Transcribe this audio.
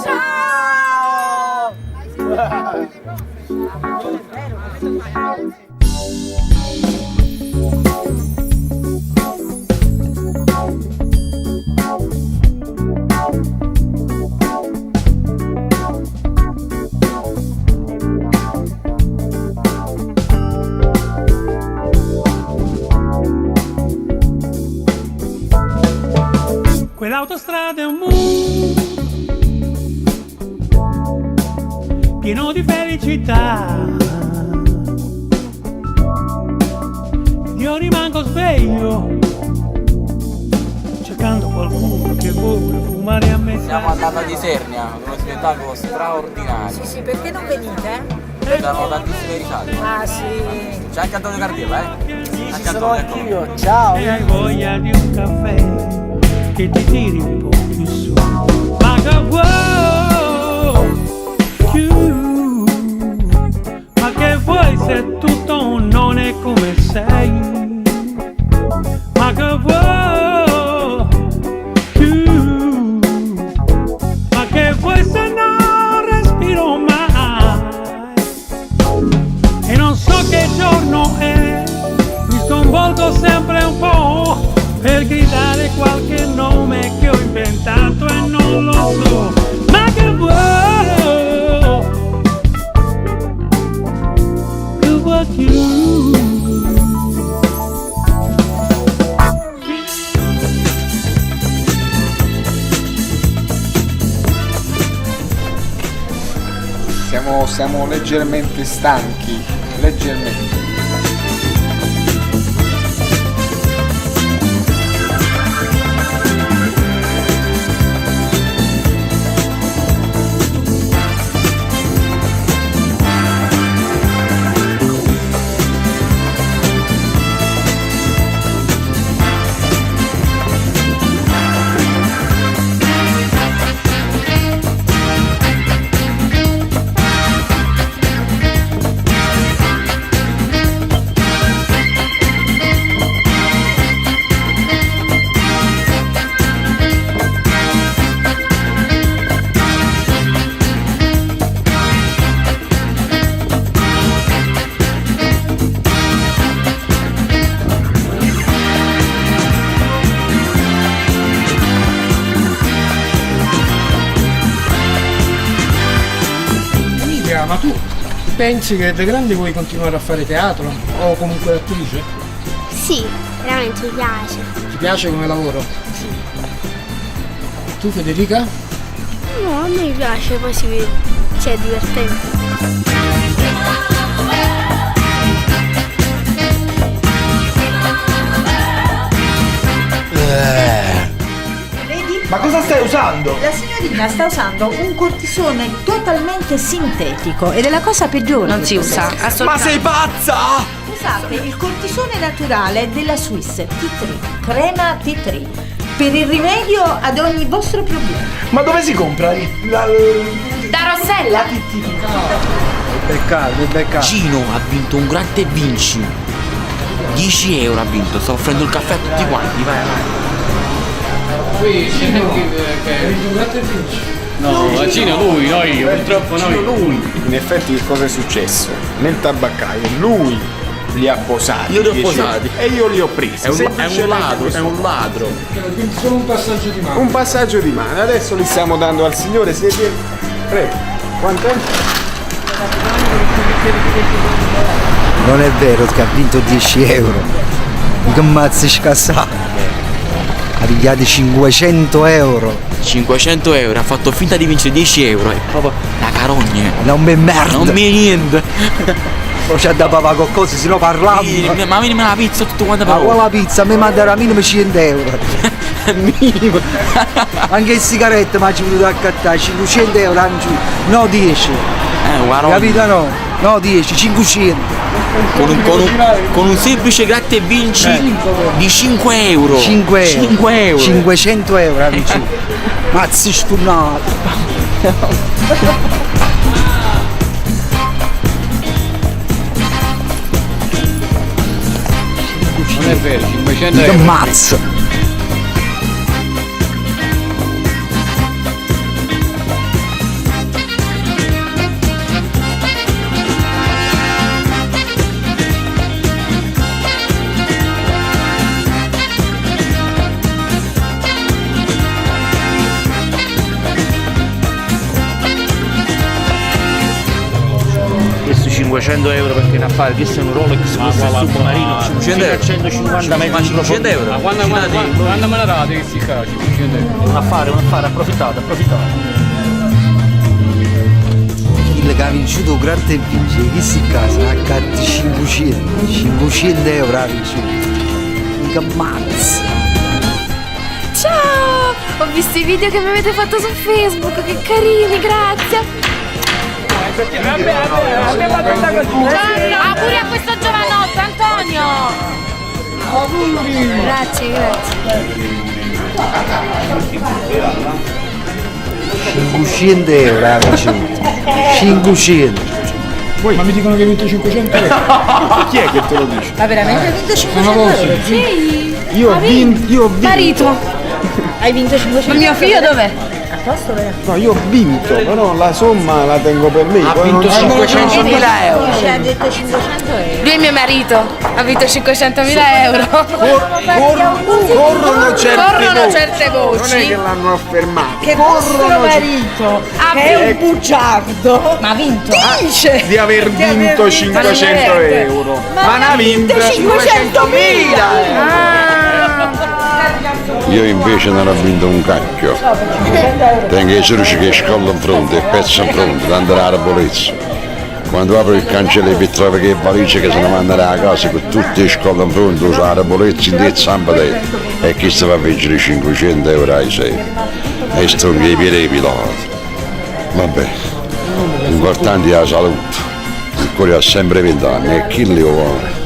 Ciao! Quell'autostrada è un muro pieno di felicità. Ed io rimango sveglio cercando qualcuno che vuole fumare a me. Stiamo andando a Isernia, ad uno spettacolo straordinario. Sì, sì, perché non venite? Danno tantissime risate. Ah sì. C'è anche Antonio Cardiella, eh? Sì, Anche ci sono Antonio, eccolo. anch'io. Ciao. E hai voglia di un caffè che ti tiri un po' più su. Ma che vuoi più? Ma che vuoi se tutto non è come sei? Ma che vuoi più? Ma che vuoi se non respiro mai? E non so che giorno è, mi sconvolgo sempre un po' per gridare qualche nome che ho inventato e non lo so. Ma che vuoi? Che vuoi più? Siamo leggermente stanchi, leggermente. Emilia, ma tu pensi che da grande vuoi continuare a fare teatro o comunque attrice? Sì, veramente mi piace. Ti piace come lavoro? Sì. Tu Federica? No, a me mi piace, poi si vede, cioè è divertente. Vedi? Ma cosa stai usando? La signorina sta usando un cortisone totalmente sintetico ed è la cosa peggiore. Non che si possa usa, esistere. Ma sei pazza! Usate il cortisone naturale della Swiss T3, crema T3, per il rimedio ad ogni vostro problema. Ma dove si compra? La, Da Rossella? Beccato, beccato. Gino ha vinto un gratta e vinci. 10 euro ha vinto, sta offrendo il caffè a tutti quanti, vai vai. Qui c'è che Hai vinto un gratta e vinci. No, Gino lui, no io, purtroppo no io. Lui. In effetti che cosa è successo? Nel tabaccaio lui li ha posati. Io li ho 10 posati. E io li ho presi. È un Semplicemente ladro, questo. è un ladro. Quindi solo un passaggio di mano. Un passaggio di mano. Adesso li stiamo dando al signore. Se viene. Prego. Quanto è? Non è vero che ha vinto 10 euro. Che mazzi scassato. Ha pigliato 500 euro. 500 euro, ha fatto finta di vincere 10 euro, è proprio la carogna. Non mi merda. Non mi niente. Poi c'è da papà qualcosa, se no parliamo. Sì, ma minimo la pizza tutto quanto Ma per quella pizza mi manderà minimo 100 euro. Minimo. Anche le sigarette mi ci voluto accattare, 500 euro, anzi, no 10. Guarda. Capito no? No 10, 500. Con un semplice gratta e vinci di 5 euro. 5 euro. 5 euro. 500 euro, amici. Mazzi sfornato. Non è vero, 500 Che euro. mazzo. 500 euro perché è un affare, questo è un Rolex, questo è un submarino, 500 fino a euro. 150 metri Ma di 500 euro? Ma quando, quando, quando me la date questi qua? 500 euro. È un affare, un affare, approfittate, approfittate. Quello che ha vinto un gratta e vince, chi si casa? Ha catti 500, 500 euro ha vinto. Mica mazza! Ciao! Ho visto i video che mi avete fatto su Facebook, che carini, grazie! Auguri a questo giovanotto, Antonio! Grazie, grazie. 500 euro ha vinto. 500. Ma mi dicono che hai vinto 500 euro. Chi è che te lo dice? Ma veramente hai vinto 500 euro? Sì! Io ho vinto, io ho vinto. Marito! Hai vinto 500 Ma mio figlio dov'è? A posto, vero? No, io ho vinto, però la somma la tengo per me. Ha poi vinto non so- 500.000 euro. Ci ha detto 500 euro. Lui è mio marito, ha vinto 500.000 euro. Corrono certe Corrono voci. certe Non è voci. che l'hanno affermato. Che vostro Corrono marito, Ha che è un bugiardo, ma ha vinto. Dice di aver di aver vinto vinto 500 euro. Ma ne ha vinto 500.000 Io invece non ho vinto un cacchio. Tengo i sorci che scollo in fronte e pezzo in fronte, tanto la arbolezza. Quando apro il cancello e trovo che valigie che se ne vanno a casa con tutte le scolle in fronte, uso la arbolezza in dietro zampa dentro. E chi si va a vincere 500 euro ai 6? E sto i piedi dei piloti. Vabbè, l'importante è la salute. Il cuore ha sempre 20 anni e chi li vuole?